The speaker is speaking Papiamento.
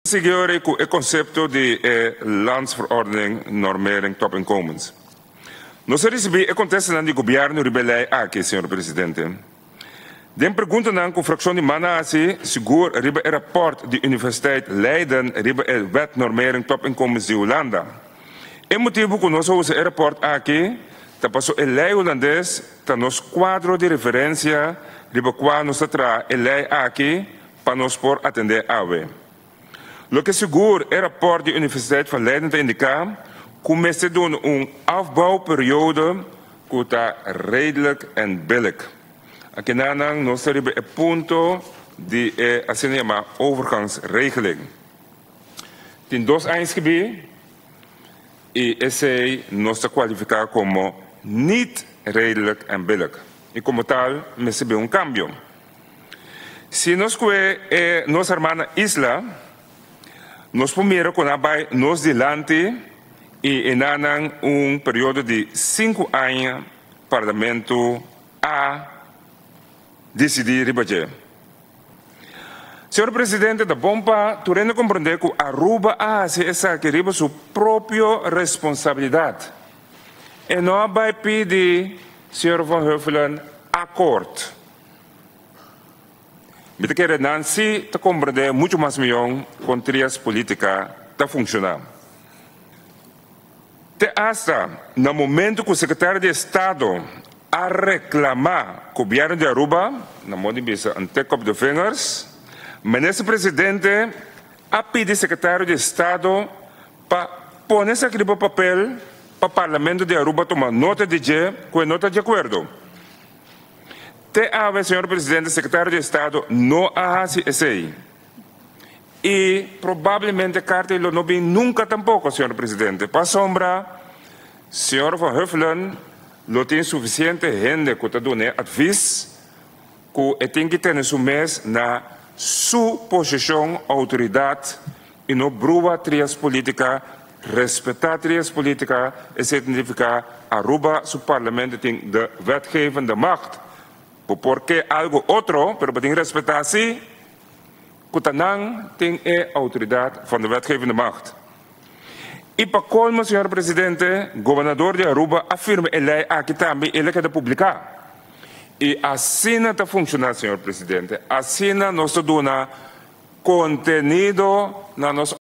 Sigui ora ku e konsepto di e Landsverordening Normering Topinkomens. Nos a risibí e kontestanan di gobièrnu riba e lei aki, señor Presidente. Den preguntanan ku frakshon di man a hasi, sigur riba e rapòrt di Universiteit Leiden riba e Wet Normering Topinkomens di Hulanda. E motibu ku nos a usa e rapòrt aki ta paso e lei hulandes ta nos kuadro di referensia riba kua nos ta traha e lei aki pa nos por atendé awe. Loke sigur e rapòrt di Universiteit van Leiden ta indiká ku mester duna un afbouwperiode ku ta redelijk en billijk. Akinanan nos ta riba e punto di e asina yamá overgangsregeling. Tin dos aña skibí i esei nos ta kualifiká komo niet redelijk en billijk i komo tal mester bin un kambio. Si nos kue e nos hermana isla, nos por mira ku nan bai nos dilanti i e nanan un periodo di sinku aña Parlamento a disidí riba dje. Señor Presidente, ta bon pa tur hende komprendé ku Aruba a hasi esaki riba su propio responsabilidat. E no a bai pidi señor Van Huffelen akort. Mi ta kere nan si ta komprendé muchu mas mion kon trias politika ta funshoná. Te asta na momentu ku Sekretario di Estado a reklamá Gobièrnu di Aruba, na moda di bisa un tik op de vingers, Minister Presidente a pidi Sekretario di Estado pa pone esaki riba papel pa Parlamento di Aruba tuma nota di dje ku e no ta di akuerdo. Te awe, señor presidente, secretario di Estado no a haci esey. Y probablemente carta lo no bin nunca tampoco, señor presidente, pasobra señor Van Huffelen lo tin suficiente hende cu ta dun'e advies cu e tin ki tene su mes na su posicion, autoridad y no brua trias politica. Respetá trias politica, esei ta nifiká Aruba su parlamento tin de wetgevende macht. Bo por ke algo otro, pero bo tin respetá si ku ta nan tin e outoridat van de wetgevende macht. I pa kolmo, señor presidente, gobernador di Aruba a firma e lei aki tambe i el a keda publiká. I asina ta funshoná, señor presidente, asina nos ta duna kontenido na nos.